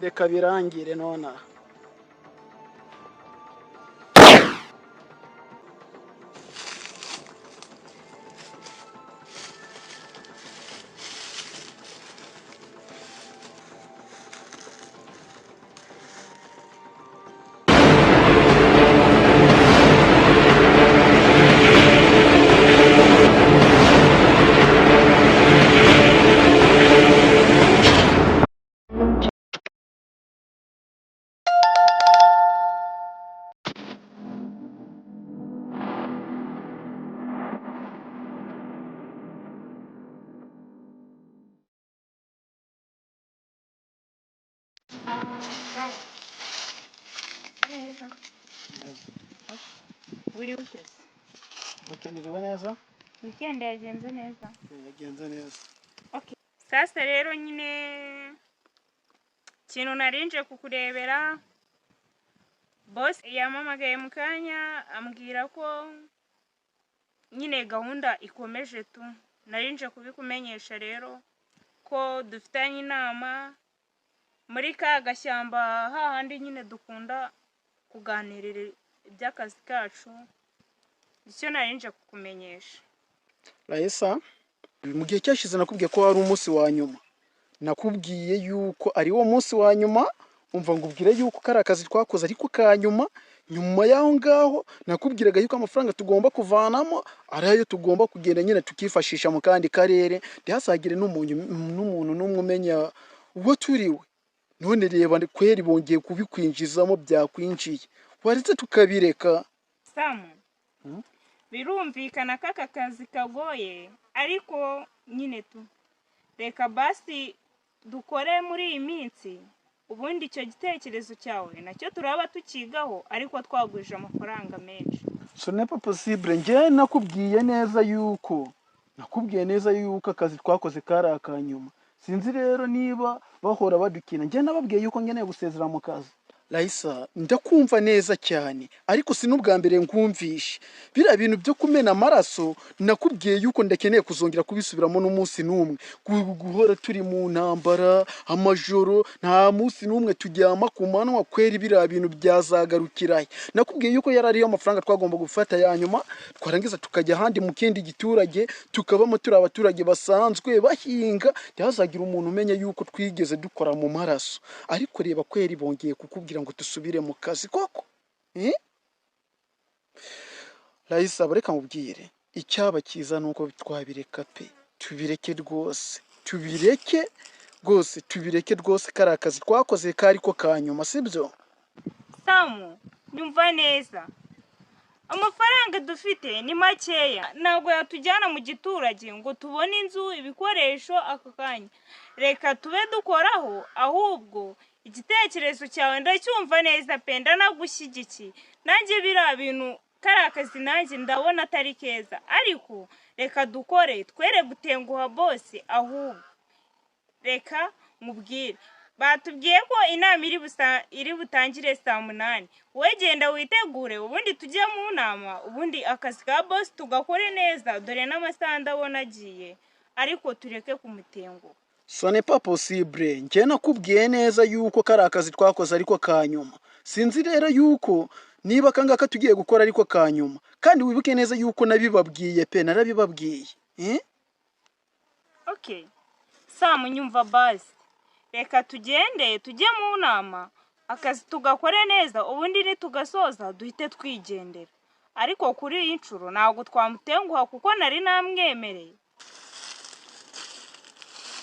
Reka birangire nonaha. Wiriwe ute? Ukeniriwe neza? Weekend yagenze neza. Yagenze neza. Okay. Sasa rero nyine ikintu narinje kukurebera, boss yampamagaye mu kanya ambwira ko nyine gahunda ikomeje tu. Narinje kubikumenyesha rero ko dufitanye inama muri ka gashyamba hahandi nyine dukunda kuganirira iby'akazi kacu. Icyo narinje kukumenyesha. Raisa, mu gihe cyashize nakubwiye ko wari umunsi wa nyuma. Nakubwiye yuko ari wo munsi wa nyuma, umva ngubwire yuko kari akazi twakoze ariko ka nyuma. Nyuma y'aho ngaho nakubwiraga yuko amafaranga tugomba kuvanamo ari ayo tugomba kugenda nyine tukifashisha mu kandi karere, ntihasagire n'umuntu n'umwe umenya uwo turiwe. None reba kweri bongeye kubikwinjizamo byakwinjiye, waretse tukabireka. Samu, birumvikana ko aka kazi kagoye ariko nyine tu reka basi dukore muri iyi minsi, ubundi icyo gitekerezo cyawe nacyo turaba tukigaho ariko twagwije amafaranga menshi. Ce n'est pas possible. Njye nakubwiye neza yuko akazi twakoze kari aka nyuma. Sinzi rero niba bahora badukina. Njye nababwiye yuko nkeneye gusezera mu kazi. Raisa, ndakumva neza cyane ariko si n'ubwa mbere nkumvishe biriya bintu byo kumena amaraso. Nakubwiye yuko ndakeneye kuzongera kubisubiramo n'umunsi n'umwe. Guhora turi mu ntambara amajoro, nta munsi n'umwe turyama ku manywa, kweri biriya bintu byazagarukirahe? Nakubwiye yuko yari ariyo mafaranga twagomba gufata ya nyuma, twarangiza tukajya ahandi mu kindi giturage, tukabamo turi abaturage basanzwe bahinga, ntihazagire umuntu umenya yuko twigeze dukora mu maraso. Ariko reba kweri bongeye kukubwira ngo dusubire mu kazi koko, eh? Raisa, reka nkubwire, icyaba cyiza ni uko twabireka pe, tubireke rwose, tubireke rwose, tubireke rwose. Kari akazi twakoze kari ko ka nyuma, sibyo? Samu, nyumva neza, amafaranga dufite ni makeya, ntabwo yatujyana mu giturage ngo tubone inzu, ibikoresho aka kanya. Reka tube dukoraho, ahubwo igitekerezo cyawe ndacyumva neza pe, ndanagushyigikiye. Nanjye biriya bintu kari akazi nanjye ndabona atari keza, ariko reka dukore twere gutenguha bose. Ahubwo reka mubwire, batubwiye ko inama iri butangire saa 8. Wowe genda witegure, ubundi tujye mu nama, ubundi akazi ka bosi tugakore neza. Dore n'amasaha ndabona agiye, ariko tureke kumutenguha. Ce n'est pas possible. Njye nakubwiye neza yuko kari akazi twakoze ariko ka nyuma. Sinzi rero yuko niba akangaka tugiye gukora ariko ka nyuma. Kandi wibuke neza yuko nabibabwiye pe, narabibabwiye. Eh? Okay. Samu, nyumva basi, reka tugende tujye mu nama, akazi tugakore neza, ubundi nitugasoza duhite twigendera. Ariko kuri iyi nshuro ntabwo twamutenguha kuko nari namwemereye.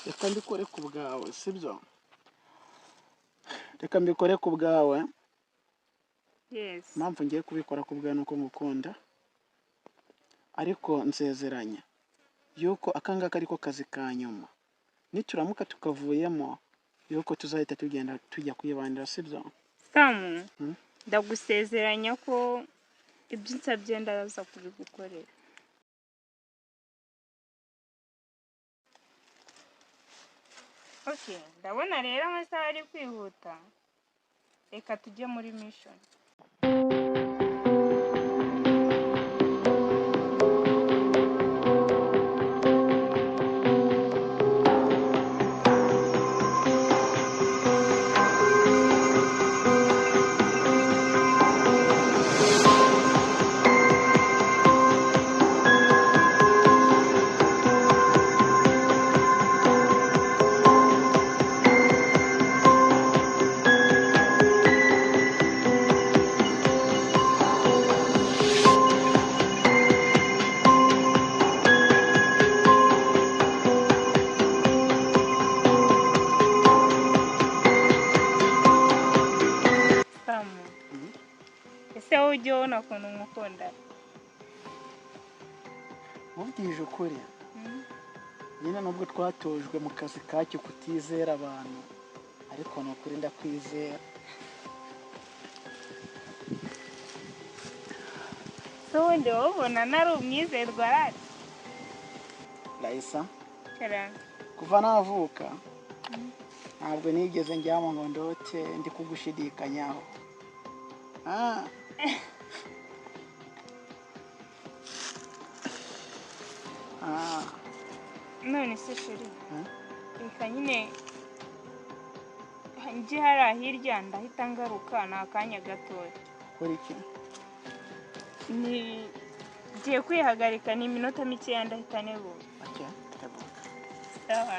Reka mbikore ku bwawe, sibyo? Reka mbikore ku bwawe. Yes. Impamvu ngiye kubikora ku bwawe nuko ngukunda, ariko nsezeranya yuko akangaka ariko kazi ka nyuma. Nituramuka tukavuyemo yuko tuzahita tugenda tujya kwibanira, sibyo? Samu, ndagusezeranya ko ibyo unsabye ndaza kubigukorera. Okay, ndabona rero amasaha ari kwihuta, reka tujye muri mission. Wowe ujya ubona ukuntu ngukunda. Mubwije ukuri, nyine nubwo twatojwe mu kazi kacyo kutizera abantu, ariko ni ukuri ndakwizera. Se ubundi wowe ubona nari umwizerwa rati? Raisa, Karame. kuva navuka ntabwo nigeze njyamo ngo ndote ndi kugushidikanyaho. Ah. Ah. None se chéri, Hmm? reka nyine njye hariya hirya, ndahita ngaruka, ni akanya gatoya. Kora iki? Ni ngiye kwihagarika, ni iminota mikeya, ndahita nebuka. Okay, tebuka. Sawa.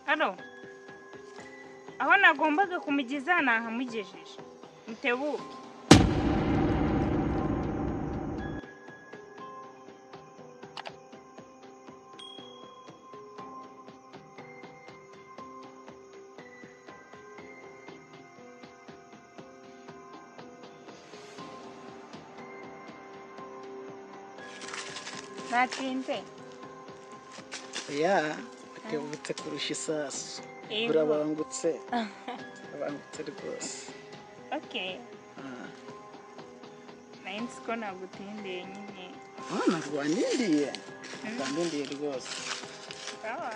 Hano aho nagombaga kumugeza nahamugejeje, mutebuke. Natinze? Ya, utebutse kurusha isasu. Yego. Urabangutse, urabangutse rwose. Okay. Ah. Nari nzi ko nagutindeye nyine. Ah, ntabwo wandindiye, wandindiye rwose. Sawa.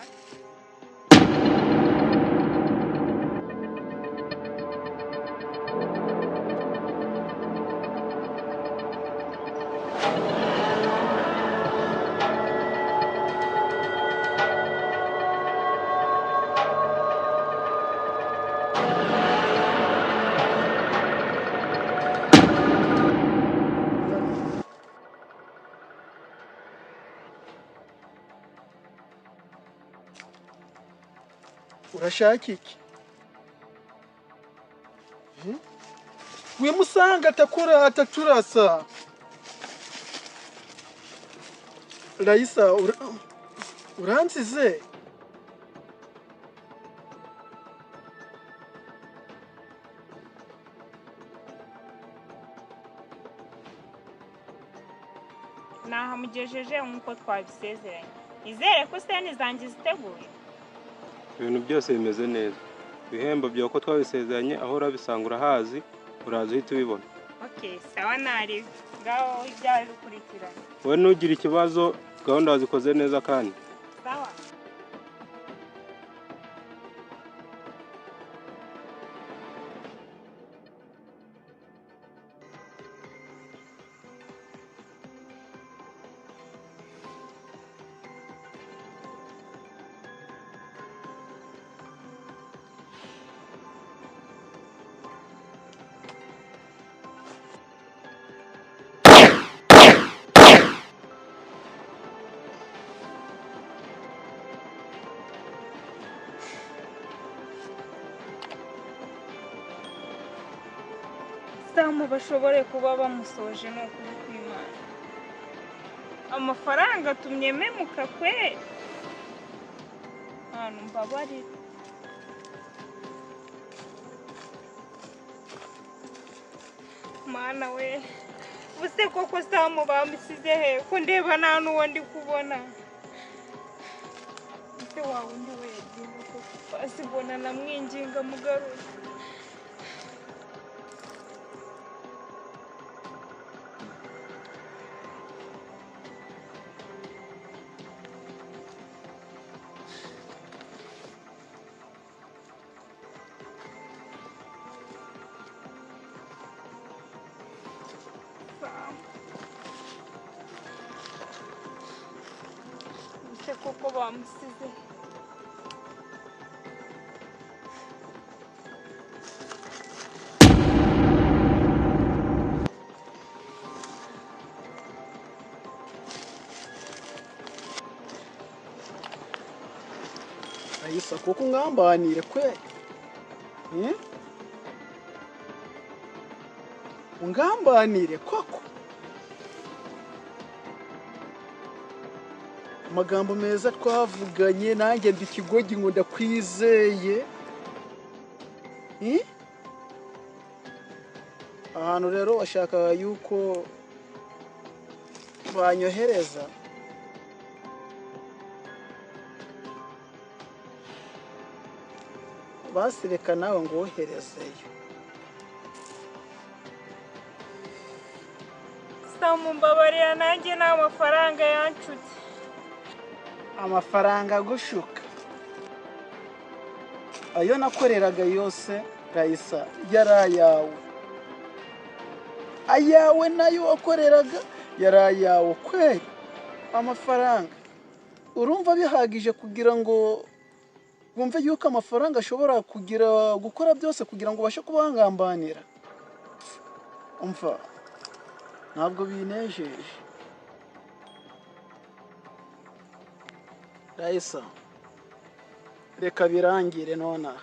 Urashaka iki? Wimusanga atakura ataturasa. Raisa, uransize. Nahamugejeje nk'uko twabisezeranye. Izere ko seni zanjye ziteguye. Ibintu byose bimeze neza, ibihembo byawe uko twabisezeranye, aho urabisanga urahazi, uraza uhita ubibona. Okay, sawa, nari ngaho, ibyawe bikurikiranye. Wowe ntugire ikibazo, gahunda wazikoze neza kandi. Sawa. Samu bashobore kuba bamusoje, ni ukuri kw'Imana. Amafaranga atumye memuka kweri. Ahantu mbabarira. Mana we, ubuse koko Samu bamusize he, ko ndeba nta n'uwo ndi kubona? Ese wa wundi we yagiye koko? Basi mbona namwinginga mugarure. Samu, ubuse koko bamusize? Kuko ungambanire kwe. Eh? Ungambanire koko. Amagambo meza twavuganye, nanjye ndi ikigogi ngo ndakwizeye. Eh? Ahantu rero washakaga yuko banyohereza, basireka nawe ngo woherezeyo. Samu, mbabarira, nanjye nta mafaranga yanshutse. Amafaranga agushuka? Ayo nakoreraga yose, Rayisa, yari ayawe. Ayawe nayo wakoreraga yari ayawe kweri. Amafaranga urumva bihagije kugira ngo wumve yuko amafaranga ashobora kugira gukora byose kugira ngo ubashe kuba wangambanira? Umva, ntabwo binejeje, Rayisa. Reka birangire nonaha.